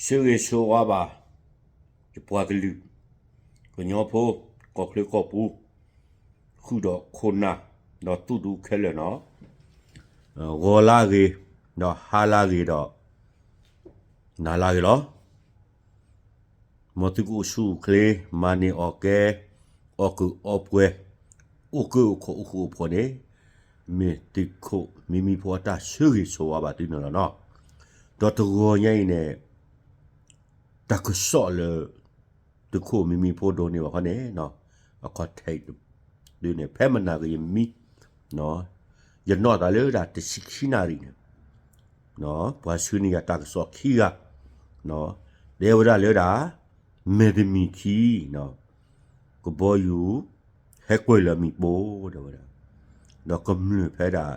ဆၢဂ့ၤဆၢဝါဘၣ် ယပှၤကလုာ် ကညီဖိ ကီၢ်ချၢကီၢ်ပူၤ ဃုာ်ဒီးခိၣ်နၢ် ဒီးသူၣ်ဒူခဲလၢာ်နီၤ, ဂီၤလၢဂ့ၤ ဒီးဟါလၢဂ့ၤဒီး နၤလၢဂ့ၤလီၤ. မ်သုကအိၣ်ဆူၣ်အိၣ်ချ့ မၤန့ၢ်အီၣ်ကဲ အီၣ်ကုၢ်အီပှဲၤ အိၣ်ကၢအိၣ်ခိးအိၣ်ဃူအိၣ်ဖိးန့ၣ် မ့ၢ်သုးခိၣ်မံမံဖိအတၢ်ဆၢဂ့ၤဆၢဝါဘၣ်သုန့ၣ်လီၤနီၤ. ဒီးတဂီၤညါအံၤန့ၣ် တၢ်ကစီၣ်လၢ သုးခိၣ်မံမံဖိဒိးန့ၢ်ဘၣ်ခီန့ၣ် အခီၣ်ထံး ဒ်န့ၣ် ဖဲမနၤကယမံ ယနီၣ်သးလၢဒၣ်တဆံခံနၣ်ရံၣ်န့ၣ် ပှၤဆှၢန့ၢ်ယၤတၢ်ကစီၣ်ခံဂၤ တဲဝဲဒၣ်လၢဒၣ် မဲာ်တမံၤခံ ကဘီယူၤ ဟဲကွံာ်လီၤမ့ၣ်ပိၢ် တဲဝဲဒၣ်, ဒီးကမျၢၢ်ဖဲဒၣ်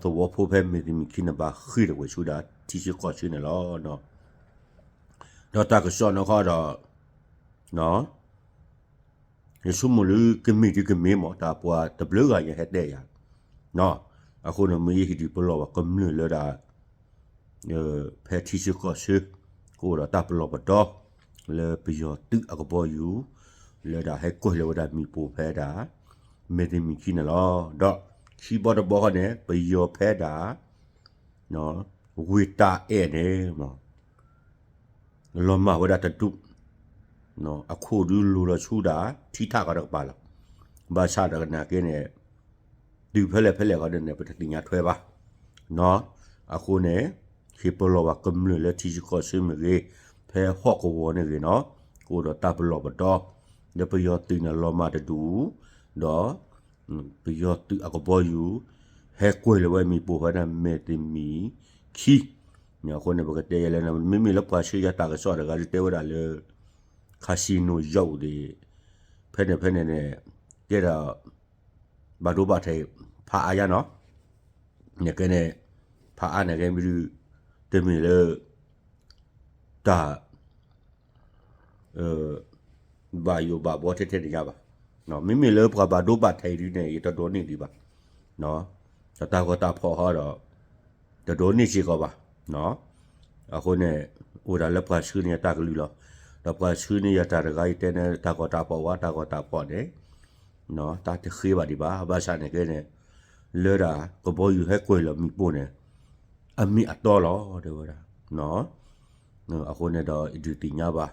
သဝီဖိဖဲမဲာ်တမံၤခံန့ၣ် ဘၣ်ဃ့ၢ်ထီၣ်ကွံာ်ဆူဒၣ်ထံဆၢကီၢ်ဆၢန့ၣ်လီၤ. ဒီးတၢ်ကစီၣ်နီၢ်ခီဒီး ယဆိကမိၣ်လၢကမ့ၢ်ဒ်ကမ့ၢ်မး တၢ်ပှၤတဘျုးဂၤညါဟဲတဲယၤ, အဃိန့ၣ် မ့ၢ်ယဟံးဒုးပလီၢ်ဘၣ်ကမျၢၢ်လၢဒၣ် ဖဲထံဆၢကီၢ်ဆၢ ကအိၣ်ဒီးတၢ်ပလီၢ်ပဒီ လၢပယီၤသုးအကဘီယူၤ လၢဒၣ်ဟဲကွံာ်လီၤဝဲဒၣ်မ့ၣ်ပိၢ်ဖဲဒၣ် မဲာ်တမံၤခံန့ၣ်လီၤ. ဒီးခံဘီတဘီဃီန့ၣ် ပယီၤဖဲဒၣ် ဝ့ၢ်တၢ်အဲၣ်န့ၣ် လီၤမၢ်ဝဲဒၣ်တဒူၣ်, အခိၣ်ဒုးလိၤလီၤဆူဒၣ် ထံထးကီးတကပၤလီၤ. ဘၣ်ဆၣ်ဒီးကနၣ်က့န့ၣ် တုၤဖဲလဲၣ်ဖဲလဲၣ်ဃီန့ၣ် ပတသ့ၣ်ညါထွဲဘၣ်. အဃိန့ၣ် ဟ့ၣ်ပလီၢ်ဘၣ်ကမျၢၢ်လၢထံဆၢကီၢ်ဆၢမ့ၢ်ဂ့ၤ, ဖဲဟီၣ်ကဝီၤန့ၣ်ဂ့ၤနီၤ, ကအိၣ်ဒီးတၢ်ပလီၢ်ပဒီ လၢပယီၤသုးန့ၣ်လီၤမၢ်တဒူၣ်, ဒီး ပယီၤသုးအကဘီယူၤ ဟဲကွံာ်လီၤဝဲမ့ၣ်ပိၢ်ဖဲဒၣ်မဲာ်တမံၤခံ, အဃိန့ၣ် ပကတဲယဲလၢ မ့မ့ၢ်လၢပှၤဆှၢယၤတၢ်ကစီၣ်တဂၤလၢတဲဝဲဒၣ်လၢ casino ယီၣ်အိၣ်ဒံး ဖဲန့ၣ်ဖဲန့ၣ်န့ၣ် ကဲဒီး ဘၣ်ဒိဘၣ်ထံး ဖးအါယါနီၤ, နကဲန့ၣ် ဖးအါန့ၣ်ကဲမ့ၢ်ဒုး တမ့ၢ်လၢ တၢ် ဘၣ်ယိၣ်ဘၣ်ဘှီထဲထဲန့ၣ်ညါဘၣ်. မ့မ့ၢ်လၢပှၤဘၣ်ဒိဘၣ်ထံးဒ်န့ၣ် ယတဒိးန့ၢ်ဒံးဘၣ်. တၢ်ဂီၤတၢ်ဖီၣ်ဃီဒီး တဒိးန့ၢ်စ့ၢ်ကီးဘၣ်. အဃိန့ၣ် အိၣ်ဒၣ်လၢပှၤဆှၢန့ၢ်ယၤတၢ်ကလုၢ်လီၤ. ဒီးပှၤဆှၢန့ၢ်ယၤတၢ်တဂၤ ယတဲန့ၣ် တၢ်ဂီၤတၢ်ဖီၣ်ဝဲ တၢ်ဂီၤတၢ်ဖီၣ်န့ၣ် တၢ်တဃ့ဘၣ်ဒံးဘၣ်. ဘၣ်ဆၣ်န့ၣ်ကဲန့ၣ် လၢဒၣ်ကဘီယူၤဟဲကွံာ်လီၤမ့ၣ်ပိၢ်န့ၣ် အမ့ၢ်အတီလီၤ တဲဝဲဒၣ်. အဃိန့ၣ်ဒီး ဒုးသ့ၣ်ညါဘၣ်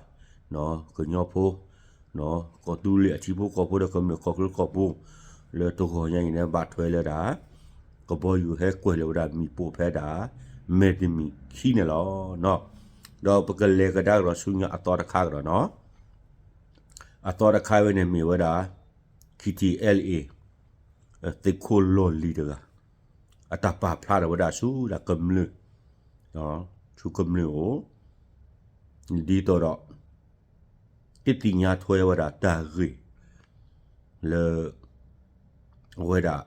ကညီဖိ ကီၢ်သူလ့ၤအထံဖိကီၢ်ဖိဒီးကမျၢၢ်ကီၢ်ချၢကီၢ်ပူၤ လၢတဂီၤညါအံၤန့ၣ် ဘၣ်ထွဲလၢဒၣ် ကဘီယူၤဟဲကွံာ်လီၤဝဲဒၣ်မ့ၣ်ပိၢ်ဖဲဒၣ် မဲာ်တမံၤခံန့ၣ်လီၤ. ဒီးပကလဲၤကဒါကဒီးဆူညါအသီတခါကဒီးနီၤ. အသီတခါဝဲန့ၣ်မ့ၢ်ဝဲဒၣ် KTLA သုးခိၣ်လီၢ်လံၤတဂၤ အတၢ်ပာ်ဖျါထီၣ်ဝဲဒၣ်ဆူဒၣ်ကမျၢၢ် ဆူကမျၢၢ်အိၣ် ဒ်သိးဒီး သ့ၣ်ညါထွဲဝဲဒၣ်တၢ်ဂ့ၢ် လၢ အဝဲဒၣ်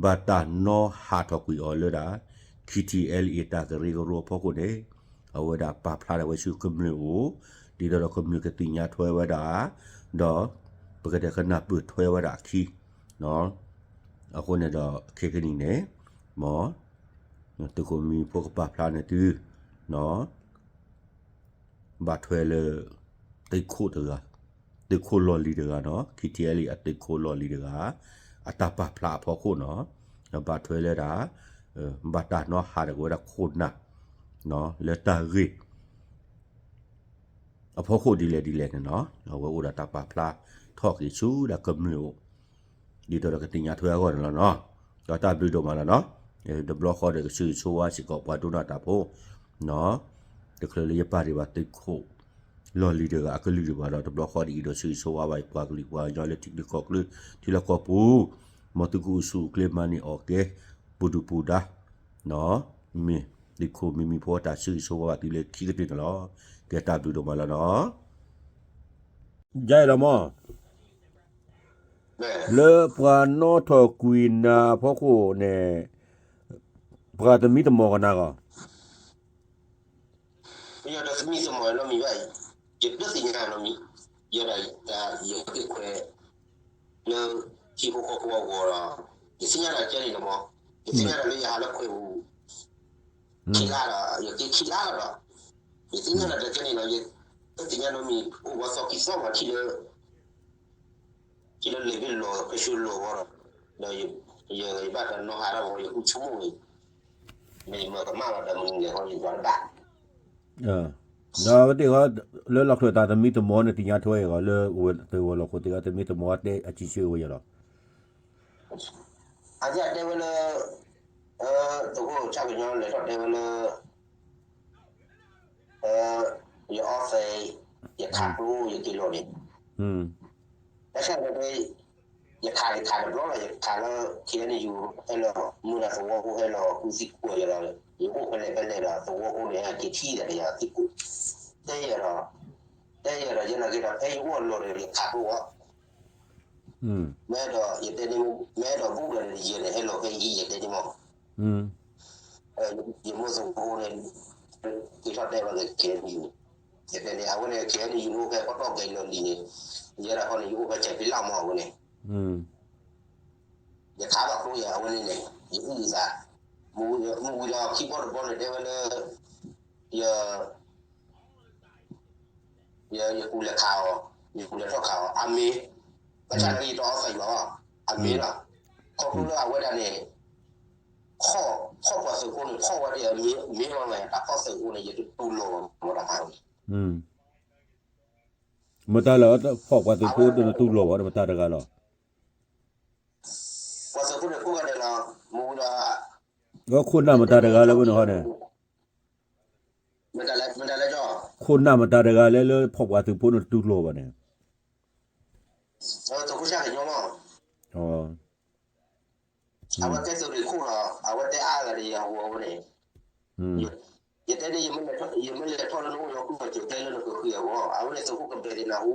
ဘၣ်တၢ်နီၣ်ဟးထီၣ်ကွံာ်အီၤလၢဒၣ် KTLA တၢ်ကရၢကရိအဖီခိၣ်န့ၣ် အဝဲဒၣ်ပာ်ဖျါထီၣ်ဝဲဆူကမျၢၢ်အိၣ် ဒ်သိးဒီးကမျၢၢ်ကသ့ၣ်ညါထွဲဝဲဒၣ် ဒီး ပကတဲကနၢ်ပၢၢ်ထွဲဝဲဒၣ်အခံ အဃိန့ၣ်ဒီးခဲကနံၣ်န့ၣ် မ် သုးခိၣ်မံမံဖိကပာ်ဖျါန့ၢ်သု ဘၣ်ထွဲလၢ သုးခိၣ်တဂၤ သုးခိၣ်လီၢ်လံၤတဂၤနီၤ KTLA အသုးခိၣ်လီၢ်လံၤတဂၤ အတၢ်ပာ်ဖျါအဖီခိၣ်နီၤ ဘၣ်ထွဲလၢဒၣ် ဘၣ်တၢ်နီၣ်ဟးထီၣ်ကွံာ်ဝဲဒၣ်ခိၣ်နၢ် လၢတၢ်ဂ့ၢ် အဖီခိၣ်ဒ်လဲၣ်ဒ်လဲၣ်န့ၣ်နီၤ အဝဲအိၣ်ဒီးတၢ်ပာ်ဖျါထီၣ်က့ၤဆူဒၣ်ကမျၢၢ်အိၣ် ဒ်သိးဒီးကသ့ၣ်ညါထွဲအဂီၢ်န့ၣ်လီၤနီၤ. ဒီးတၢ်ဘျုးဒိၣ်မးလီၤနီၤ. တဘျီဃီဒီးကဆၢဂ့ၤဆၢဝါစ့ၢ်ကီးပှၤဒိကနၣ်တၢ်ဖိ တချုးလၢယပာ်ဒံးဘၣ်သုးခိၣ်လီၢ်လံၤတဂၤအကလုၢ်ဒံးဘၣ်ဒီး တဘျီဃီဒီးအံၤဒီးဆၢဂ့ၤဆၢဝါဘၣ်ပှၤကလုာ်ပှၤကညီလၢထံချၢကီၢ်ချၢ ထံလီၢ်ကီၢ်ပူၤ မ်သုကအိၣ်ဆူၣ်အိၣ်ချ့မၤန့ၢ်အီၣ်ကဲ ပူၤဒုၣ်ပူၤဒါ မ့ၢ်သုးခိၣ်မံမံဖိအတၢ်ဆၢဂ့ၤဆၢဝါဘၣ်သုလၢခံကတၢၢ်န့ၣ်လီၤ. ကဲတၢ်ဘျုးဒိၣ်မးလီၤနီၤ. ယါအံၤလီၤမး လၢပှၤနီၣ်ထီၣ်ကွံာ်နၤအဖီခိၣ်န့ၣ် ပှၤသမံသမိးကနၤဂီၢ် ပယီၤဒီးသမံသမိးနီတမံၤဘၣ်အံၤ ယတသ့ၣ်ညါနီတမံၤ ယဲဒၣ်ယတၢ်ယဲၢ်သ့ၣ်ခွဲး လၢထံဖိကီၢ်ဖိအဂီၢ်ဒီး ယသ့ၣ်ညါတၢ်ကဲန့ၣ်လီၤမး ယသ့ၣ်ညါတၢ်လၢယဟးလၢခွဲးပူၤ ခံလါဒီး ယက့ခံလါလီၤဒီး ယသ့ၣ်ညါဒီးတကဲန့ၣ်လီၤ. ယသ့ၣ်ညါနီတမံၤ အိၣ်ဝဲသီခံသီမး ထံၣ်လၢ ထံၣ်လၢလံာ်ဘ့ၣ်လီၤကဆူလီၤဝဲဒီး ဒီးယဘၣ်တနီၤဟးထီၣ်ဝဲ ယအိၣ်ဆိကမိၣ်ဝဲ မ့ၢ်ယမၤကမၣ်လီၤဒီး မနုၤလဲၣ်ဃီ ယကွၢ်တဘၣ် ဒီးအဝဲသ့ၣ်ဃီ လၢလီၢ်ချၢသးသမံသမိးန့ၣ် သ့ၣ်ညါထွဲအံၤဃီ လၢဝဲသုးဝဲၤလီၢ်ခိၣ်သ့ၣ်အသမံသမိးတဲအစံးဆၢဝဲယၤလီၤ. အယတဲဝဲလၢ သုးခိၣ်ဆၣ်ကညီလဲၤထီၣ်တဲဝဲလၢ ယအီသဲး ယခးကျိ ယက့ၤလီၤန့ၣ် ဘၣ်ဆၣ်န့ၣ် ယခးန့ၣ်ခးတဘျီလီၤ ယခးလၢ ခ့န့ၣ် ယူၤဟဲလီၤ မုၢ်နၤသဝီဖိဟဲလီၤ ဃုသံကွၢ်ယၤလီၤ ယအိၣ်ဖဲလဲၣ်ဖဲလဲၣ်ဒီး သဝီဖိန့ၣ် ဟဲက့ၤထံၣ်သးဒီးယၤသံကွၢ် တဲယၤဒီး တဲယၤဒီး ယဲနာ်က့ဒီး ဖဲယအိၣ်အလီၢ်ဒီး ယခးကျိအီၤ မ့ၢ်ဒီး ယတဲန့ၣ် မ့ၢ်ဒီးဘူၣ်ဒီးန့ၣ် ယဲန့ၣ် ဟဲလီၤဖဲယံၤ ယတဲန့ၣ်မး ယမိၢ်သဝီဖိန့ၣ် က့ၤထီၣ်တဲဘၣ်က့ၤ ခ့န့ၣ် ယတဲန့ၣ် အဝဲန့ၣ် ခ့န့ၣ် ယူၤန့ၣ်အိၣ်ဖဲပတီၢ်ကဲလီၤလံၤန့ၣ် ယဲဒၣ်ခီန့ၣ် ယအိၣ်ဖဲဆဲးဖံလၢ်မး အဝဲန့ၣ် ယခးဘၣ်ကျိယၤ အဝဲန့ၣ်န့ၣ် ယအုၣ်ယသး မ့ၢ်ဝံၤဒီးခံဘီတဘီန့ၣ် တဲဝဲလၢ ယ ယကူလဲၤခးအီၤ ယကူလဲၤထီၣ်ခးအီၤ အမ့ၢ် ဘၣ်ဆၣ်လၢယတအီသးယွၤဘၣ် အမ့ၢ်လီၤ ခီဖျိလၢအဝဲဒၣ်န့ၣ် ဖီၣ်ပှၤသုးဖိန့ၣ် ဖီၣ်ဝဲဒၣ်အမ့ၢ်လီၤ တၢ်ဖီၣ်သုးဖိန့ၣ် ယတတူၢ်လိာ်ဘၣ်မတၤတဂၤန့ၣ် မတၤလၢဖီၣ်ပှၤသုးဖိတတူၢ်လိာ်ဘၣ် မတၤတဂၤလီၤ ပှၤသုးဖိန့ၣ် ခိၣ်ဂၤဒဲးလီၤ မူဒီး ခိၣ်နၢ်မတၤတဂၤလၢဝဲန့ၣ်ဟီန့ၣ် မတၤလဲၣ် မတၤလဲၣ် ခိၣ်နၢ်မတၤတဂၤလၢ လၢဖီၣ်ပှၤသုးဖိန့ၣ်တတူၢ်လိာ်ဘၣ်န့ၣ် သုးခိၣ်ဆၣ်ကညီမး အဝဲကဲသုးရ့ၣ်ခိၣ်ဒီး အဝဲတဲအါဂၤဒီးယၤဟူအဝဲန့ၣ် ယတဲန့ၣ် ယမ့ၢ်လဲၤထီၣ်လၢနအိၣ် ယီၤကူၣ်မၤစၢၤကျဲလၢနကဃ့အဂီၢ် အဝဲန့ၣ်သုးခိၣ်ကဘဲးသ့ၣ်နၢ်ဟူ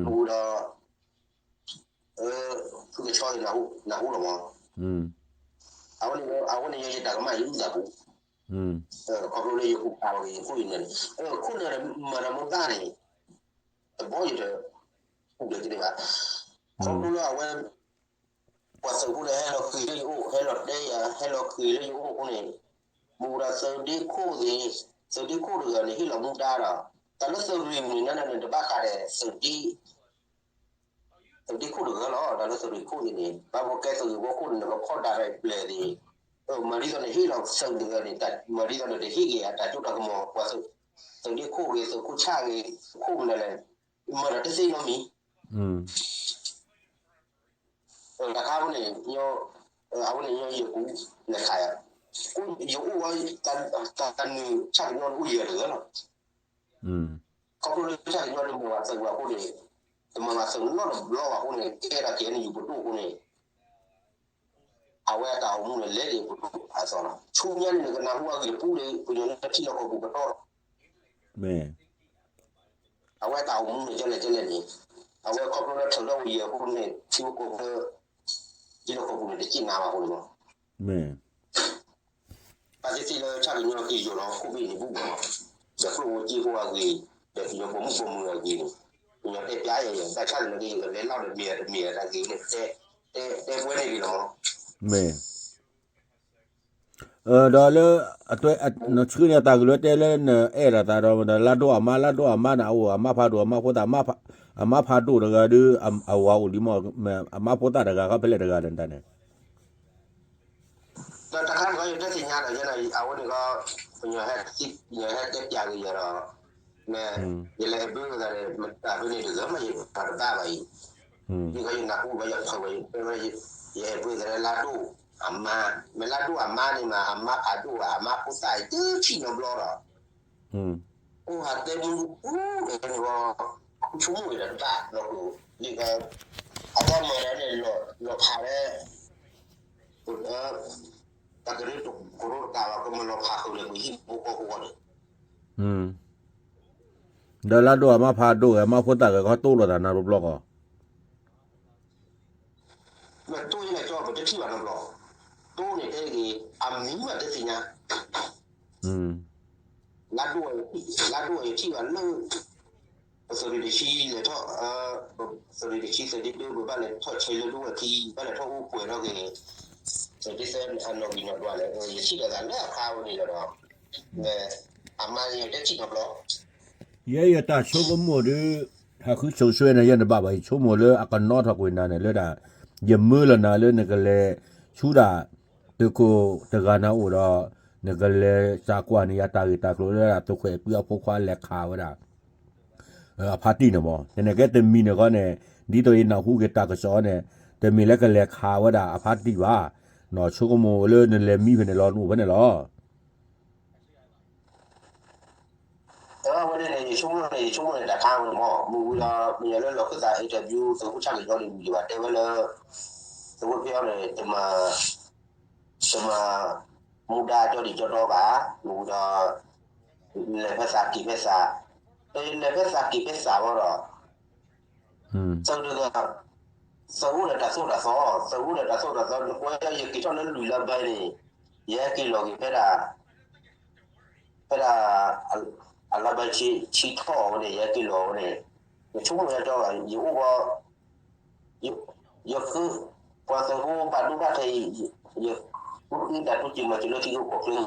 မူဒီး ဖုကဆီသ့ၣ်နၢ်ဟူလီၤမး အဝဲန့ၣ် အဝဲန့ၣ်ယတၢ်ကမၣ်ယအုၣ်သးပူၤ ခီဖျိလၢယကူခးလီၤက့ၤယခိၣ်ယနၢၤန့ၣ် ခိၣ်နၢၤမၤတၢ်မ့ၢ်ဘၣ်န့ၣ် တဘီယတ ကူၣ်ဒီးတန့ၢ်ဘၣ် ခီဖျိလၢအဝဲ ပှၤသုးဖိန့ၣ် ဟဲလီၤဃ့လၢယအိၣ် ဟဲလီၤတဲယၤ ဟဲလီၤဃ့လၢယအိၣ်အဃိန့ၣ် မူဒါသုးဒ့ခိၣ်သ့ၣ် သုးဒ့ခိၣ်တဂၤန့ၣ် ဟ့ၣ်လီၤမူဒါဒီး တၢ်လၢသုးရ့ၣ်န့ၣ် နန့ၣ် တဘၣ်ဃးဒီးသုးဒ့ သုးဒ့ခိၣ်တဂၤလီၤ တၢ်လၢသုးရ့ၣ်ခိၣ်သ့ၣ်န့ၣ် ဘၣ်ပကဲသုးရ့ၣ်ဘီခိၣ်န့ၣ် နကဖီၣ်တၢ်ရဲၣ်ပျဲၢ်သ့ၣ် မၤဒ်သိးန့ၣ် ဟ့ၣ်လီၤသုးတဂၤန့ၣ် မၤဒ်သိးန့ၣ် တဟ့ၣ်က့ၤအတၢ်စိတၢ်ကမီၤ ပှၤသုးဒ့ခိၣ်ဂ့ၤ သုးခိၣ်ဆၣ်ဂ့ၤ သုးခိၣ်မနုၤလဲၣ် မၤတၢ်တသ့နီတမံၤ တခါဝဲန့ၣ် အဝဲန့ၣ်ညီယကူ လဲၤခးယၤ ယအိၣ်ဝဲ တၢ်နုာ်ဆၣ်ကညီအိၣ်ယဲၢ်တဂၤလီၤ ခီဖျိလၢဆၣ်ကညီတမၤဘၣ်သုးဘၣ်အဃိန့ၣ် တမၤဘၣ်သုးနီတဘျီဘၣ်အဃိန့ၣ် ကဲဒၣ်ကဲန့ၣ်ယူၤပဒိၣ်အဃိန့ၣ် အဝဲအတၢ်အိၣ်မူန့ၣ် လဲၤဒံးပဒိၣ်အသီလီၤ ဆူညါန့ၣ် နကနၢ်ဟူအဂ့ၢ်ပူၤဒီး ပညီလၢထံလီၢ်ကီၢ်ပူၤကတီၢ် အဝဲအတၢ်အိၣ်မူန့ၣ် ကဲလဲၣ်ကဲလဲၣ်န့ၣ် အဝဲခီဖျိလၢထုးထီၣ်ဝဲယဲၢ်အဃိန့ၣ် ထံဖိကီၢ်ဖိ ထံလီၢ်ကီၢ်ပူၤန့ၣ် တစံၣ်နါဘၣ်အဃိန့ၣ်လီၤ တၢ်သ့ၣ်သ့ၣ်လၢဆၣ်ကညီက့ၤယိာ်လီၤ ခိၣ်ဘ့ၣ်န့ၣ်ဘူၣ်ဘၣ်လီၤ ဒီးကျိၣ်ဖိစ့ဖိအဂ့ၢ် ဒီးကညီပိာ်မုၣ်ပိာ်မုၣ်အဂ့ၢ်န့ၣ် ကညီတဲပျးယဲၢ်ယဲၢ် တၢ်ဆၣ်န့ၣ်က့ၤ ယကလဲၤလီၤဒီးမ့ၢ်တမ့ၢ်တၢ်ဂ့ၢ်န့ၣ် တဲ တဲကွဲန့ၣ်လီၤ မ့ၢ် ဒီးလၢ အတ နဆှၢန့ၢ်တၢ်ကလုၢ်တဲလၢနအဲၣ်ဒိးသးဒီး လၢဒိၣ်အမါ လၢဒိၣ်အမါန့ၣ် အအိၣ်အမါဖးဒိၣ် အမါဖိသၣ် အမါဖးဒိၣ်တဂၤဒီး အဝၤအိၣ်လံမး အမါဖိသၣ်တဂၤဃီဖဲလဲၣ်တဂၤလဲၣ်နတၢ်န့ၣ် ဒီးတခါတခါယတဲသ့ၣ်ညါဒီး ယဲန့ၣ် အဝဲန့ၣ်ကီ ပညီဟဲတဲပျးက့ၤယၤဒီး မ့ၢ် ယလဲၤဟဲဘၣ်သးဒီး မတၤဖဲန့ၣ်တဂၤမး ယတဘၣ်ဘၣ်အံၤ ဒ်ကီယနၢ်ဟူဘၣ် ယဖးဝဲ ယတဲဝဲ ယဟဲဘၣ်သးလၢလါဒိၣ်အမါ မ့ၢ်လါဒိၣ်အမါန့ၣ်မး အမါဖးဒိၣ်ဘၣ် အမါဖိသၣ်တထံၣ်နီတဘျီဒီး အိၣ်ဟးတဲမူတပူၤဒီးန့ၣ်ဝဲ ဆိကမိၣ်ဝဲဒီးတဘၣ်ဒီးကျိၤ ဒ်ကီ အတၢ်မၤဒီးန့ၣ် လီၤဖးဝဲ တၢ်ကရၢကရိတကးလီၤ ကမၤလီၤဖးဃုာ်လၢပဟံၣ်ဖိဃီဖိအဂီၢ်န့ၣ် ဒီးလါဒိၣ်အမါဖးဒိၣ်ဂ့ၤ အမါဖိသၣ်ဂ့ၤ ခီတိၢ်လိာ်သးနၤတဘျီဃီ မ့ၢ်တိၢ်ယဲၢ်ကီ ပတထံၣ်ဘၣ်နီတဘျီ တိၢ်န့ၣ်တဲဂ့ၤ အမံၤမးတသ့ၣ်ညါ လါဒိၣ် လါဒိၣ်အံၤထံၣ်ဘၣ်လၢ ပသုးရ့ၣ်တဆံလဲၤထီၣ် သုးရ့ၣ်တဆံ သုးရ့ၣ်တဆံ သုးရ့ၣ်တဆံ ပဘၣ်လဲၤထီၣ်ဆဲးလၢဒိၣ်ဝဲၢ်ခံ ဘၣ်လဲၤထီၣ်အိၣ်ပှဲၤထီၣ်က့ၤ ဒ်သိးအနီၣ်ဂံၢ်နီၣ်ဒွးန့ၣ် ယထံၣ်လိာ်သးလၢအခါဝဲန့ၣ်လီၤဒီး အမါယတဲထံၣ်နီတဘျီ ယဲယတၢ်ဆိကမိၣ်ဒီး ဟးဃုဆိးဆွဲနၤယဲနဘၣ်ဘၣ် ယဆိကမိၣ်လၢအကနီထီၣ်ကွံာ်နၤန့ၣ်လၢဒၣ် ယမၢလီၤနၤလၢနကလဲၤဆူဒၣ် သုးခိၣ်တဂၤနၤအိၣ်ဒီး နကလဲၤစးကွၢ်န့ၢ်ယတၢ်ဂ့ၢ်တၢ်ကျိၤလၢဒၣ်သုးခိၣ်အဲၣ်ကွံအဖိခွါလဲၤခးဝဲဒၣ် အဖါတံၢ်န့ၣ်မး နကဲတမံၤန့ၣ်ဃီန့ၣ် ဒ်သိးယနၢ်ဟူက့ၤတၢ်ကစီၣ်န့ၣ် တမ့ၢ်လၢကလဲၤခးဝဲဒၣ်အဖါတံၢ်ဘၣ်, ဆိကမိၣ်လၢနလဲၤမံဖဲန့ၣ်လီၤ နအိၣ်ဖဲန့ၣ်လီၤ. အဝဲန့ၣ်န့ၣ် ယဆိကမိၣ်န့ၣ် ယဆိကမိၣ်န့ၣ် တၢ်ခါဝဲန့ၣ်မး မ့ၢ်ဝံၤဒီး မ့ၢ်လၢလီၢ်ခၢၣ်သး interview သုးခိၣ်ဆၣ်ကညီန့ၣ် ဝံၤဒံးဘၣ် တဲဝဲလၢ သုးခိၣ်ဖဲအီၤန့ၣ် တမၤ တမၤ မူဒါကၠီဒံးကၠီဒီဘၣ်, မ့ၢ်ဝံၤဒီး လဲၤဖဲသးက့ၤဖဲသး, လဲၤဖဲသးက့ၤဖဲသးဝဲဒီး သုးတဂၤ သုးအိၣ်ဒီးတၢ်သိၣ်တၢ်သီ, သုးအိၣ်ဒီးတၢ်သိၣ်တၢ်သီ နကွၢ်ယက့ၤထီၣ်လၢလွံၢ်လါဘဲန့ၣ် ယဟဲက့ၤလီၤက့ၤဖဲဒၣ် ဖဲဒၣ် အလါဘဲဆံထီၣ်ဝဲန့ၣ် ယဟဲက့ၤလီၤဝဲန့ၣ် ယဆိကမိၣ်ယကီ ယအိၣ်ဘၣ် ယဃု ပှၤသုးဖိဘၣ်ဒိဘၣ်ထံး ယဃုတၢ်တိစၢၤမၤစၢၤလၢထံကီၢ်ချၢ ထံလီၢ်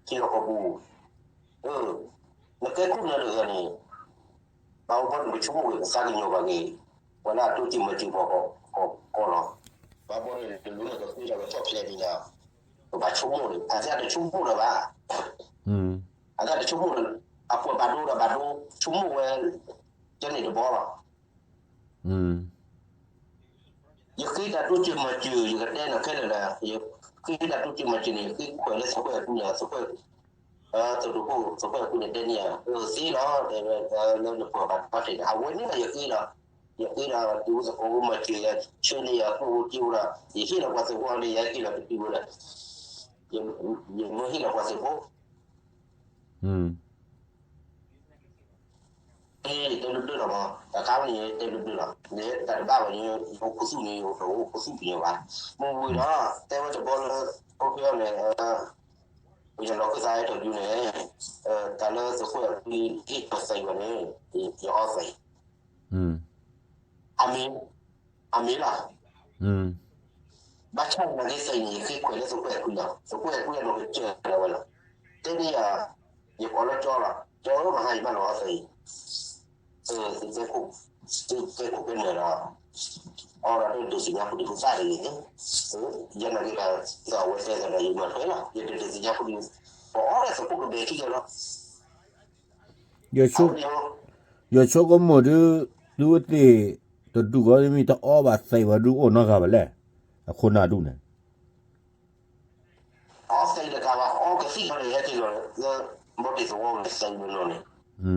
ကီၢ်ပူၤ နကဲခိၣ်နၢ်တဂၤန့ၣ် ဘၣ်အိၣ်ဘၣ်နကဆိကမိၣ်ဂ့ၤ ကသးကညီၤဘၣ်ဂ့ၤ ပှၤလၢအတိစၢၤမၤစၢၤပှၤကီလီၤ. ဘၣ်ဘီန့ၣ် တလိၣ်န့ၣ် ကဃုတၢ်ကထီၣ်ဖျဲးန့ၣ်ဒီး ကဘၣ်ဆိကမိၣ်န့ၣ် အသးတဆိကမိၣ်ဒီးဘၣ် အသးတဆိကမိၣ်ဒီး အပှၤဘၣ်ဒိဒီးဘၣ်ဒိ ဆိကမိၣ်ဝဲ ကဲန့ၣ်တဘီလီၤ. ယဃ့တၢ်တိစၢၤမၤစၢၤ ယကတဲနၤခဲလၢာ်ဒီး ယဃ့တၢ်တိစၢၤမၤစၢၤန့ၣ် ယဃ့ခွဲးလၢသုးခိၣ်အဲၣ်ကွံန့ၣ် သုးခိၣ် သုးခိၣ် သုးခိၣ်အဲၣ်ကွံန့ၣ် တဲန့ၢ်ယၤ သ့လီၤ တဲဝဲ လၢနပှၤဘၣ်ဘၣ်ထံးန့ၣ် အဝဲန့ၣ်ဒီးယဃ့လီၤ. ယဃ့ဒီး တုၤသကိးမၤစၢၤယၤ ဆှၢန့ၢ်ယၤ ကျိၣ်ဧိၤစ့ဧိၤဒီး ယဟ့ၣ်လီၤပှၤသုးဖိန့ၣ် ယဟဲက့ၤလီၤတတုၤဝဲဒီး ယမၢဟ့ၣ်လီၤပှၤသုးဖိ တဲတဘျုးဘျုးလီၤမး တၢ်ခါန့ၣ် တဲတဘျုးဘျုးလီၤ တၢ်တဘၣ်ဘၣ်န့ၣ် ယအိၣ်ခိၣ်သူၣ်န့ၣ် ယအိၣ်ခိၣ်သူၣ်ပညိၣ်ဘၣ် မ့ၢ်ဝံၤဒီး တဲဝဲတဘီလၢ ဖိဖဲအီၤန့ၣ် ပယီၤလီၤခၢၣ်သးအဲၣ်တဘျုးန့ၣ် တၢ်လၢသုးခိၣ်အဲၣ်ကွံဟ့ၣ်ပသံးဝဲန့ၣ် ယအီသံး အမ့ၢ် အမ့ၢ်လီၤ ဘၣ်ဆၣ်သနာ်က့သံးန့ၣ် ယဃ့ခွဲးလၢသုးခိၣ်အဲၣ်ကွံလီၤ သုးခိၣ်အဲၣ်ကွံအနီၢ်ကစၢ်လီၤဝဲလီၤ တဲန့ၢ်ယၤ ယကိးလၢကၠီလီၤ ကၠီဧၢ မဟါယဘၣ်လီၤအီသံး သုးခိၣ် သုးခိၣ်ကဲနၢၤဒီး အီဒီးဒုးသ့ၣ်ညါဖိဒံဖိသၣ်တဂ့ၤန့ၣ် ယနာ်က့ဒီး ဒီးအဝဲတဲသးဒီး ယမၤထွဲလီၤ ယဒုးသ့ၣ်ညါဖိဒံ ပအီဒီးသုးခိၣ်ကဘဲခံဂၤလီၤ ယဆိကမိၣ်ဒုး သုဝဲသ့ၣ်တဒူၣ်ဃီမ့ၢ်တအီဘၣ်သံးဝဲဒုးအိၣ်နီတဂၤဘၣ်လဲၣ်, အခိၣ်နၢ်ဒူၣ်န့ၣ် အီသံးတကးဘၣ် အီကသံၣ်လီၤန့ၣ် ဟဲက့ၤလီၤလၢ ဘီတ့ၢ်သဝီန့ၣ်သံးဝဲလီၤန့ၣ်,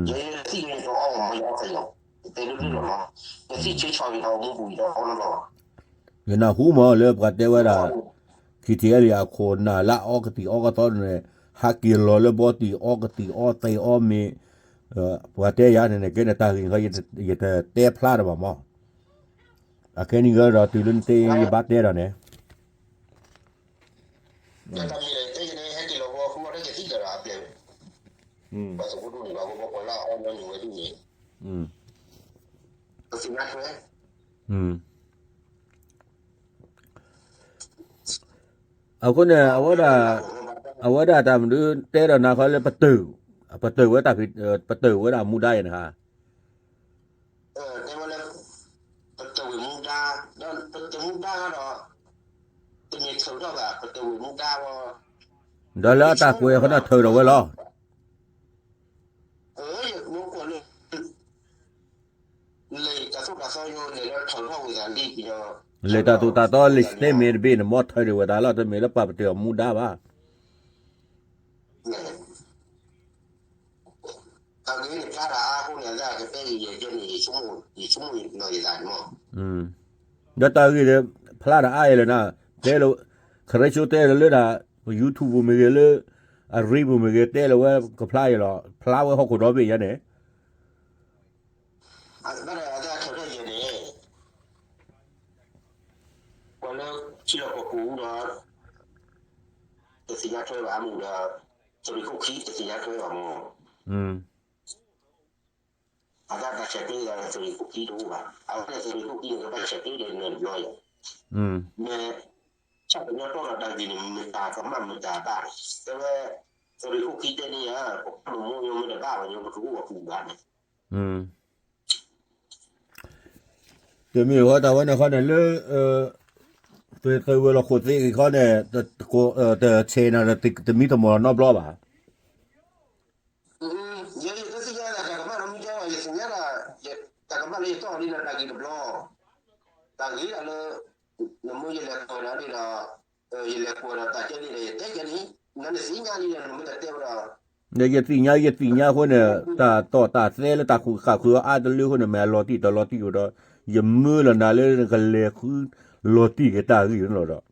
ယဲယသံၣ်န့ၣ်တအီဘၣ်မ့ၢ်ယအီသံးလီၤ, ယတဲဒုးဒုးလီၤမး, ယသံၣ်ဆံဆီၣ်ယတအီမူပူၤယတအီနီတဘျီဘၣ်. ယနၢ်ဟူမးလၢပှၤတဲဝဲဒၣ် ခံထံၣ်အဲလံ အခိၣ်နၢ်လၢအအီကသံၣ်အီကသီန့ၣ် ဟးက့ၤလီၤလၢဘီတ့ၢ်အီကသံၣ်အီသံးအီမ့ၢ် ပှၤတဲယၤန့ၣ်န့ၣ် ကဲန့ၣ်တၢ်ဂ့ၢ်ခီ ယတတဲဖျါတဘၣ်မး, အခဲနံၤဂီၢ်ဒီးတုၤလၢနတဲယဘၣ်တဲဒီးန့ၣ် တၢ်မ့ၢ်တဲယန့ၣ် ဟဲက့ၤလီၤဝဲဃုအီၣ်တၢ်ကသံၣ်ဒီးအပျဲၢ်, ပှၤသးဖိဒိၣ်န့ၣ် ပှၤဝဲပှၤလၢအအီညီနုၢ်ဝဲဒၣ်န့ၣ်, ပသ့ၣ်ညါထွဲ အဃိန့ၣ် အဝဲဒၣ် အဝဲဒၣ်တၢ်မနုၤ တဲဒီးနၤခီလၢပတၢၢ်, ပတၢၢ်ဝဲတၢ်ဖံး ပတၢၢ်ဝဲဒၣ်မူဒါယဲၢ်န့ၣ်ဧါ, တဲဝဲလၢ ပတၢၢ်ဝဲမူဒါ, ဒီးပတၢၢ်မူဒါဒီး တမ့ၢ်ထုးထီၣ်ဘၣ် ပတၢၢ်ဝဲမူဒါဝဲ, ဒီးလၢအတၢ်ကွဲးအဃိန့ၣ်ထုးထီၣ်ဝဲလီၤ. ယကွၢ်လၢ လဲၤတၢ်သိၣ်တၢ်သီယိ လဲၤလၢထုးထီၣ်ဝဲသးလံကညီ, လဲၤတၢ်သိၣ်တၢ်သီလံာ်စတ့မ့ၢ်တဘ့ၣ်န့ၣ် မ်ထုးထီၣ်ဝဲသးလီၤ တမ့ၢ်လၢပာ်ပတၢၢ်အမူဒါဘၣ်. အဂ့ၢ်န့ၣ် ဖျါတၢ်အါအဃိန့ၣ် အသးကတဲဂ့ၤယဲၢ်န့ၣ် ယဆိကမိၣ်လီၤယသးန့ၣ်မး, ဒီးတၢ်ဂ့ၢ်န့ၣ် ဖျါတၢ်အါအံၤလၢနၤ, တဲလၢ ခရံစိတဲလၢလၢဒၣ် YouTube ပူၤမ့ၢ်ဂ့ၤလၢ အရံပူၤမ့ၢ်ဂ့ၤ တဲလၢဝဲကဖျါအံၤလီၤ ဖျါဝဲဟီၣ်ခိၣ်ဒီဘ့ၣ်ယဲၢ်န့ၣ် အသးထုးထီၣ်ယဲၢ်န့ၣ် ပှၤလၢထံလီၢ်ကီၢ်ပူၤဒီး တသ့ၣ်ညါထွဲဘၣ်အမူဒီး သုးရ့ၣ်ခိၣ်ခံတသ့ၣ်ညါထွဲဘၣ်မး, အသးဘၣ်ဆၢတဲဒီးသုးရ့ၣ်ခိၣ်ခံတအိၣ်ဘၣ်, အဝဲန့ၣ်သုးရ့ၣ်ခိၣ်ခံန့ၣ် ကဘၣ်ဆၢတဲဒီးနၢၤတဘျီယဲၢ်, မ့ၢ် ကညီတီဒီးတၢ်ဂ့ၢ်န့ၣ် မတၤကမၣ်မတၤတၢ်န့ၣ် တဲဝဲ သုးရ့ၣ်ခိၣ်ခံတဲန့ၣ်ဧါ ပကမၣ်မိၢ်ညီမ့ၢ်တဘၣ်ဘၣ် ညီပတအိၣ်အပူၤဘၣ်န့ၣ် တမ့ၢ်ဝဲတၢ်ဝဲန့ၣ်ခီန့ၣ်လၢ သုးဝဲၤလီၢ်ခိၣ်သ့ၣ်အံၤခီန့ၣ် တဆဲးနၤ တမံတမီၢ်နီတဘျီဘၣ်. ယဲယတသ့ၣ်ညါဒၣ်တၢ်ကမၣ်နီတမံၤဘၣ် ယသ့ၣ်ညါဒၣ် တၢ်ကမၣ်လၢယတီၢ်ဒ်န့ၣ်တၢ်ဂ့ၢ်တဘျီ တၢ်ဂ့ၢ်ဒၣ်လၢ နမိၢ်ယလဲၤကွၢ်ဒီးဒ်ဒီး ယလဲၤကွၢ်ဒီးတၢ်ကဲန့ၣ်ဒီး ယတဲကဲန့ၣ် နန့ၣ်သ့ၣ်ညါလံဒီး နမ့ၢ်တတဲဝဲဒီး ဒီးယသ့ၣ်ညါ ယသ့ၣ်ညါအဃိန့ၣ် တၢ်တီၢ်တၢ်သဲလၢတၢ်ဃုာ်ဃာ်ဃုာ်အါတလၢအဃိန့ၣ် မ့ၢ်အလီၤတံၢ်တလီၤတံၢ်အိၣ်ဒီး ယမၢလီၤနၤလၢနကလဲၤဃုလီၤတံၢ်က့ၤတၢ်ဂ့ၢ်န့ၣ်လီၤဒီး တၢ်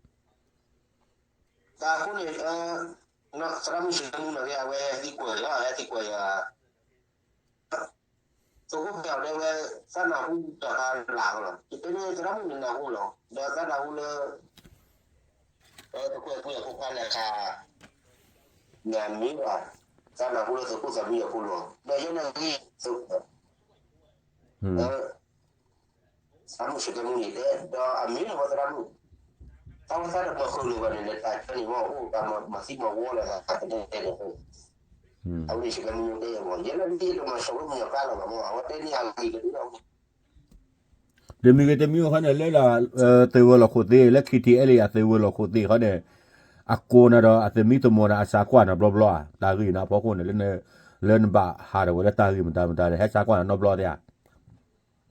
အဃိန့ၣ် သရၣ်မုၣ်ဆှၢမူနီၤ အဝဲဟဲသံကွၢ်ယၤ ဟဲသံကွၢ်ယၤ သုးခိၣ်ဖဲအီၤတဲဝဲ သးနၢ်ဟူတၢ်ခါလၢ်လီၤ. ယတဲန့ၣ်သရၣ်မုၣ်န့ၣ်နၢ်ဟူလီၤ. ဒီးသးနၢ်ဟူလၢ တကွဲၢ်ကွံာ်အဖိခွါလဲၤခး နမ့ၢ်ဘၣ် သးနၢ်ဟူလၢသုးခိၣ်သးမံအဖိလီၤ. ဒီးယဲန့ၣ်ဂ့ၢ် သရၣ်မုၣ်ဆှၢကဲမူန့ၣ်တဲ ဒီးအမ့ၢ်လီၤဝဲသရၣ်မုၣ် တၢ်ဝဲသးတမၤဃုာ်လိာ်ဘၣ်န့ၣ် နတၢ်ကဲန့ၣ်မ့ၢ်အိၣ်ဘၣ်မၤသံမၤဝီလၢသးကနဲန့ၣ် အဝဲန့ၣ်ဆှၢကဲမူတဲမ့ၢ် ယဲလၢယတမၤဆှၢဝဲမ့ၢ်အကျါလီၤဘၣ်မ့ၢ် အဝဲတဲန့ၢ်အဂ့ၢ်ကဒုဒီး တမံၤဂ့ၤတမံၤဂ့ၤခီန့ၣ် လၢ သုးဝဲၤလီၢ်ခိၣ်သ့ၣ် လၢ ခံထံအဲလံ အသုးဝဲၤလီၢ်ခိၣ်သ့ၣ်ခီန့ၣ် အကိးနၤဒီး အသမံသမိးနၤ အစးကွၢ်နၤဘျီဘျီဧါ တၢ်ဂ့ၢ်န့ၣ်အဖီခိၣ်န့ၣ် လၢနဘၣ်ဟးထီၣ်ဝဲလၢတၢ်ဂ့ၢ်မတၤမတၤဒီး ဟဲစးကွၢ်နၤနီတဘျီသ့ဧါ နီတဘျီဘၣ် နီတဘျီဘၣ်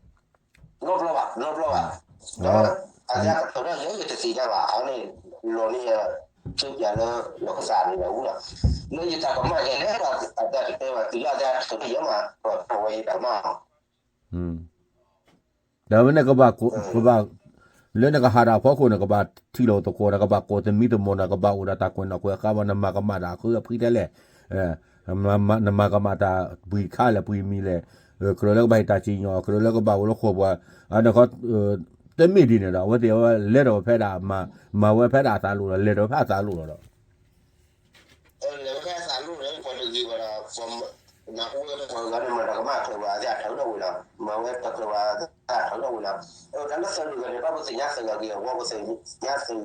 ဒီး အကထုးထီၣ်ယဲယတသ့ၣ်ညါဘၣ် အန့ၣ် လီၤန့ၢ်ယ ကၠိပျးလၢ လီၢ်ကစၢ်န့ၣ်လီၤဝူလီၤ လၢယတၢ်ကမၣ်ယဲလဲၣ်ဒီး အတၢ်တတဲဘၣ်တုၤလၢအကထုးထီၣ်ယဲမး ပှၤဝဲယတၢ်ကမၣ် ဒီးဝဲန့ၣ်ကဘၣ် ကဘၣ် လၢနကဟးဒီးအဖီခိၣ်န့ၣ် ကဘၣ်ထံၣ်လိာ်သကိး နကဘၣ်ကိးသမံသမိး နကဘၣ်အိၣ်ဒီးတၢ်ကွဲးနီၣ်ကွဲးဃါ နမၤကမၣ်တၢ်အဃၢအဖှံထဲလဲၣ် နမၤကမၣ်တၢ်ပှံၤခါလဲၣ်ပှံၤမံၤလဲၣ် ကြၢးလၢကဘၣ်ဟ့ၣ်တၢ်စံၣ်ညီၣ် ကြၢးလၢကဘၣ်အိၣ်လၢဃိာ်ပှၤ အန့ၣ်ခီ တမ့ၢ်ဒ်န့ၣ်ဒီး အဝဲသ့ၣ်ဝဲလဲၤဒီးဝဲဖဲဒၣ် မၤဝဲဖဲဒၣ်အသးလိၣ်ဒီး လဲၤဒီးဖဲအသးလိၣ်လီၤဒီး လဲၤဝဲဖဲအသးလိၣ်ဒီး ပှၤတဂ့ၤဘၣ်ဒီး ပှၤနၢ်ဟူဝဲပှၤဂၤန့ၣ် မၤတၢ်ကမၣ်ထုးဝဲအသးထုးထီၣ်ဝံၤလီၤ မၤဝဲတၢ်ထုးဝဲအသးထုးထီၣ်ဝံၤလီၤ တၢ်လၢသုးတဂၤန့ၣ် ဘၣ်ပသ့ၣ်ညါသုးဂၤက့ၤအဂီၢ် ပသ့ၣ်ညါသုး တၢ်သိၣ်တၢ်သီ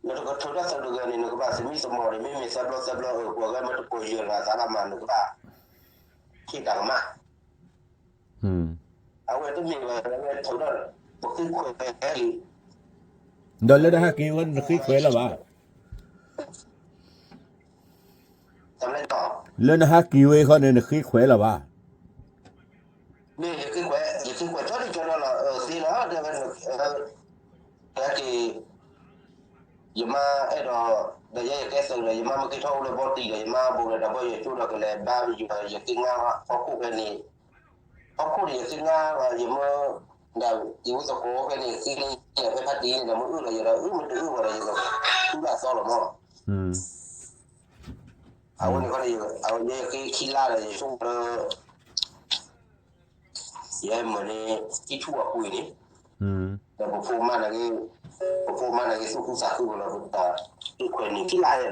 နတကထုးထီၣ်သုးတဂၤန့ၣ် နကဘၣ်သမံသမိးန့ၣ် မ့မ့ၢ်သၢဘျီသၢဘျီ ပှၤဂၤမ့ၢ်တကိးယၢၤလီၤအသးဘၣ်မး နကဘၣ် ဟ့ၣ်တၢ်ကမၣ် အဝဲတမ့ၢ်ဝဲ ထုးထီၣ် ပဃ့ခွဲးလံ ဒီးလၢနဟဲက့ၤဝဲန့ၣ် နဃ့ခွဲးလၢၤဘၣ် လၢနဟဲက့ၤဝဲခီန့ၣ် နဃ့ခွဲးလၢၤဘၣ် မ့ၢ်ယဃ့ခွဲး ယဃ့ခွဲးကၠီဒံကၠီဒီလီၤ သ့လီၤ တဲဝဲ ဟဲက့ၤ ယမါအဲၣ်ဒိး ဒီးယဲယကဲသုးဒီး ယမါမ့ၢ်က့ၤထီၣ်အိၣ်လၢဘီတံၢ်ဒီး ယမါဘူးဒီးတၢ်ဘီယိၤကၠိဒီး ကလဲၤဘါယိၤ ယက့ၤငါဟီၣ်ခိၣ်ဖဲန့ၣ် ဟီၣ်ခိၣ်န့ၣ် ယက့ၤငါ ယမ့ၢ် ဒီးယဝဲသကိးဖဲန့ၣ် က့ၤန့ၣ် ယဖဲဖါတံၢ်န့ၣ်ဒီး မ့ၢ်အၢၣ်လီၤယၤဒီး အၢၣ်မ့ၢ်တအၢၣ်ဘၣ်ဒီး ယကသူလၢအသီလီၤမး အဝဲန့ၣ်ခီန့ၣ် အဝဲန့ၣ်က့ၤခံလါဒီး ယဆိကမိၣ်လၢ ယဲမၤန့ၣ် ကံၢ်ထူၣ်အပှ့ၤန့ၣ် ဒီးပဖိမါန့ၣ်က့ၤ ပဖိမါန့ၣ်က့ၤ သူၣ်ခုသးခုကလီၤ ပတၢ်ဃ့ခွဲးန့ၣ် ခံလါယဲဒီး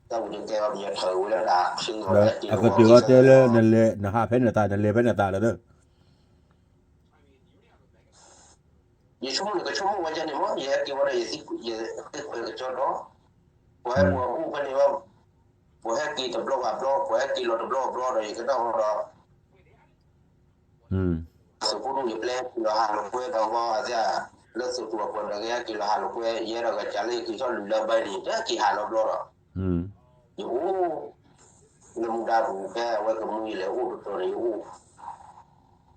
တၢ်ဝံၤတကဲဘၣ် ပယီၤထၢဝဲလၢတၢ်ချ့လီၤ အကတုၤအီၤတဲလၢ နလဲၤ နဟးဖဲနသး နလဲၤဖဲနသးလီၤ ယဆိကမိၣ်န့ၣ် ကဆိကမိၣ်ဝဲဒ်န့ၣ်မး ယဟဲက့ၤဝဲဒီး ယဃ့ခွဲးကကၠီဒီး ပှၤဟဲပှၤအိၣ်ဖဲန့ၣ်ဘၣ် ပှၤဟဲက့ၤတဘျီဘၣ်ဘျီ ပှၤဟဲက့ၤလီၤတဘျီဘၣ်ဘျီဒီး ယကနၣ်ဝဲဒီး သုးဖိဒိၣ်ယပျဲက့ၤလီၤဟးလိာ်ကွဲဒီး အဝဲသ့ၣ် လၢသုးကျိၤအပှၤဒီး ကဟဲက့ၤလီၤဟးလိာ်ကွဲ ယဲဒီးကစၢ်လၢယက့ၤထီၣ်လုၢ်လၢဘဲန့ၣ် တဟဲက့ၤဟးလီၤဘျီဒီး ယအိၣ် လၢမူဒါပူၤဖဲအဝဲကမူယလဲၤအိၣ်တတီၤန့ၣ်ယ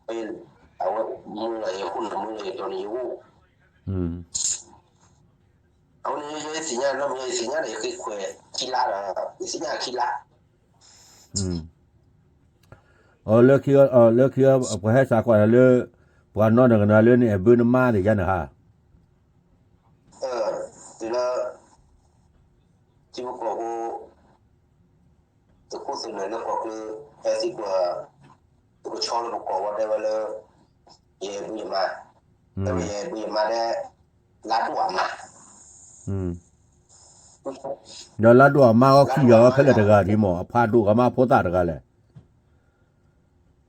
အိၣ် ဖဲအဝဲမူလၢယခိၣ်နမူလၢယတီၤန့ၣ်ယအိၣ် အဝဲန့ၣ်ယဲယသ့ၣ်ညါ နီၢ်မ့ၢ်ယသ့ၣ်ညါဒီးယဃ့ခွဲးခံလါဒီး ယသ့ၣ်ညါခံလါ လၢခံ လၢခံ ပှၤဟဲစးကွၢ်လၢ ပှၤနီၢ်နကနၤလၢနအဲၣ်ဘၢနမါန့ၣ်ယါနဟါ တုၤလၢ ထံဖိကီၢ်ဖိ သုးခိၣ်သုးနၢၤလၢကီၢ်ချၢ ဟဲသံကွၢ် သုးကဆီလၢပကီၢ်ဝဲတဲဝဲလၢ ယအဲၣ်ဘၢယမါ တဲဝဲယအဲၣ်ဘၢယမါဒဲ လါဒိၣ်အမါ ဒီးလါဒိၣ်အမါအီၤခံဂၤအီၤဖဲလဲၣ်တဂၤဒ်မး အဖးဒိၣ်ဂၤမးအဖိသၣ်တဂၤလဲၣ်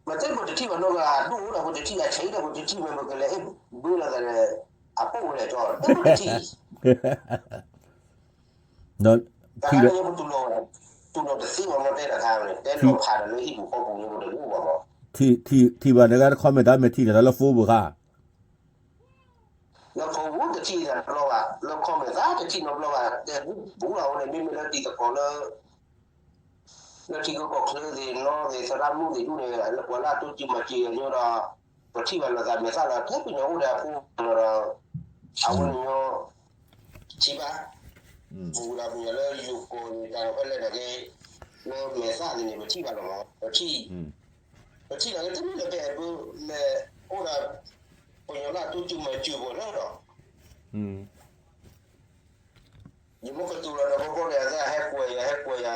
မ့ၢ်တဲဘၣ်တထံၣ် ပနီၢ်ကဒိၣ်ဒီးပတထံၣ်အဆံးဒီးပတထံၣ်မ့ၢ်ပကလဲၤအဲၣ်ဘၣ်လီၤသးဒီး အပိၣ်ဝဲလဲၣ်ကၠီ တၢ်ပတထံၣ် ဒီး ထံၣ်လီၤ တူၢ်လိာ်တသ့ဘၣ်မ့ၢ်တဲတခါန့ၣ် တဲလီၤဖးဒီးလၢဟံၣ်ပူၤဃီပူၤန့ၣ်ပတဒိၣ်ဘၣ်မး ထံၣ်ဘၣ်နဂၤတခီမ့ၢ်တၢ်မ့ၢ်ထံၣ်တၢ်လၢ phone ပူၤခါ လၢဖိတထံၣ်တဘျီဘၣ် လၢ comment သးတထံၣ်နီတဘျီဘၣ် တဲဘူးဘူးလီၤအဃိန့ၣ် မ့မ့ၢ်လၢတံၤသကိးလၢ လၢထံကီၢ်ချၢသ့ၣ်နီသ့ၣ် သရၣ်မုၣ်သ့ၣ်ဒူၣ်န့ၣ် လၢပှၤလၢအတိစၢၤမၤစၢၤယၤညီဒီး ပထံၣ်ဘၣ်လိာ်သးမဲာ်သၣ်လီၤ ထဲပညီအိၣ်ဒီးအဖိလီၤဒီး အဝဲန့ၣ်ညီ ထံၣ်ဘၣ် ပူၤဒီးပညီလၢယိၤကီၢ်န့ၣ် တၢ်ဖဲလဲၣ်န့ၣ်က့ လၢမဲာ်သၣ်န့ၣ်န့ၣ် ပထံၣ်ဘၣ်လီၤမး ပထံၣ် ပထံၣ်လီၤက့ တမ့ၢ်လၢပအဲၣ်ပလဲၤအိၣ်ဒီး ပညီလၢအတိစၢၤမၤစၢၤပှၤလီၤဒီး ယမ့ၢ်ကတိၤလီၤဒီး ဘီဘီဒီး အသးဟဲကွဲးယၤ ဟဲကွဲးယၤ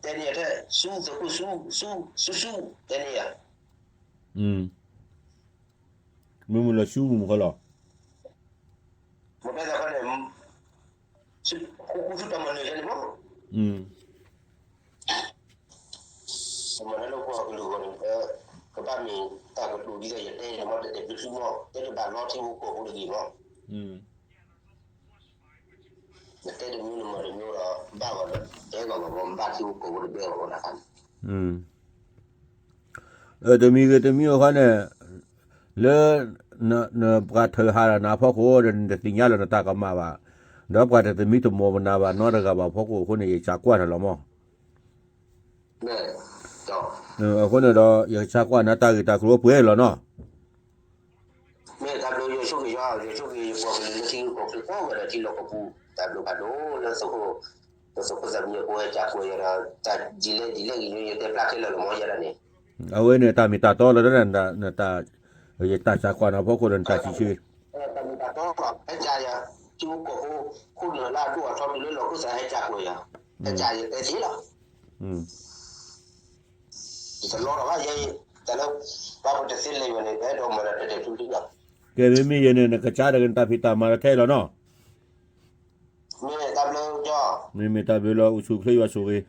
တဲန့ၢ်ယၤထဲ ဆူသကိးဆူ ဆူ ဆူ ဆူ တဲန့ၢ်ယၤ မ့ၢ်မုၢ်လီၤဆူမုၢ်မုၢ်ဃီလီၤ မ့ၢ်တဲသးခီန့ၣ် ဆူ ဃူဃူဆူတၢ်မၤနၢၤယဲန့ၣ်မ့ၢ် မ့ၢ်လၢပှၤကလုာ်ဂီၢ်န့ၣ် ကဘၣ်မ့ၢ်တၢ်ကတိၤဒ်သိးယတဲန့ၣ်မ့ၢ် တဲတဲဘျုးဘျုးမ့ၢ် တဲတဘၣ်လီထံဖိကီၢ်ဖိတဂ့ၤမ့ၢ် နတဲတမံၤနမၤတမံၤဒီး ဘၣ်ဂီၤဒီး တဲဂီၤဂီၤမ့ၢ် ဘၣ်ထံဖိကီၢ်ဖိတဘဲဂီၤဂီၤတခါန့ၣ် တမံၤဂ့ၤတမံၤအဃိန့ၣ် လၢ နပှၤထၢဟးဒီးနၤအဖီခိၣ်ဒီး နတသ့ၣ်ညါလၢနတၢ်ကမၣ်ဘၣ်, ဒီးပှၤတသမံသမိးပနၤဘၣ်နီတဂၤဘၣ်အဖီခိၣ်အဃိန့ၣ် ယကကွၢ်နၤလီၤမး. အဃိန့ၣ်ဒီး ယကကွၢ်နၤတၢ်ဂ့ၢ်တၢ်ကျိၤပှဲၤလီၤနီၤ. မ့ၢ်တၢ်ဘျုးယွၤဆိၣ်ဂ့ၤယွၤ ယွၤဆိၣ်ဂ့ၤယပှၤကလုာ်လၢထံဂုၤကီၢ်ဂၤဒီးထံလီၢ်ကပူၤ တၢ်ဘျုးဖးဒိၣ်လၢသုးခိၣ် သုးခိၣ်သးမံအဃိ ဟဲကၢ်ကွဲးယၤဒီး တၢ်ဒ်လဲၣ်ဒ်လဲၣ်ဂ့ၤန့ၣ် ယတဲဖျါခဲလၢာ်လီၤမး ယဲဒၣ်န့ၣ် အဝဲန့ၣ်တၢ်မ့ၢ်တၢ်တီလီၤ နတၢ် ယတၢ်ဆါကွၢ်နၤဖီခိၣ်ဒီးနတၢ်စံးဆၢ တၢ်မ့ၢ်တၢ်တီလီၤ ဟဲကၢ်ယၤ ထံဂုၤကီၢ်ဂၤ ခိၣ်နၢ်လၢအဒိၣ်အထီတုၤလၢလီၢ်ခိၣ်သးဟဲကၢ်ကွဲးယၤ ဟဲကၢ်ယၤတဲသ့လီၤ ယတလီၤဘၣ်ယဲ တၢ်လၢ ဘၣ်ပတသ့လဲၤဝဲန့ၣ် ပအဲၣ်ဒိးမၤဒီးတဲတဲဖျုဖျုလီၤ ကဲမ့မ့ၢ်ယဲန့ၣ် နကစၢ်ဒီးနတၢ်ဖံးတၢ်မၤလီၤထဲလီၤနီၤ မ့ၢ်တၢ်ဘျုးကၠီ မ့မ့ၢ်တၢ်ဘျုးလီၤ အိၣ်ဆူၣ်အိၣ်ချ့ယွၤဆိၣ်ဂ့ၤ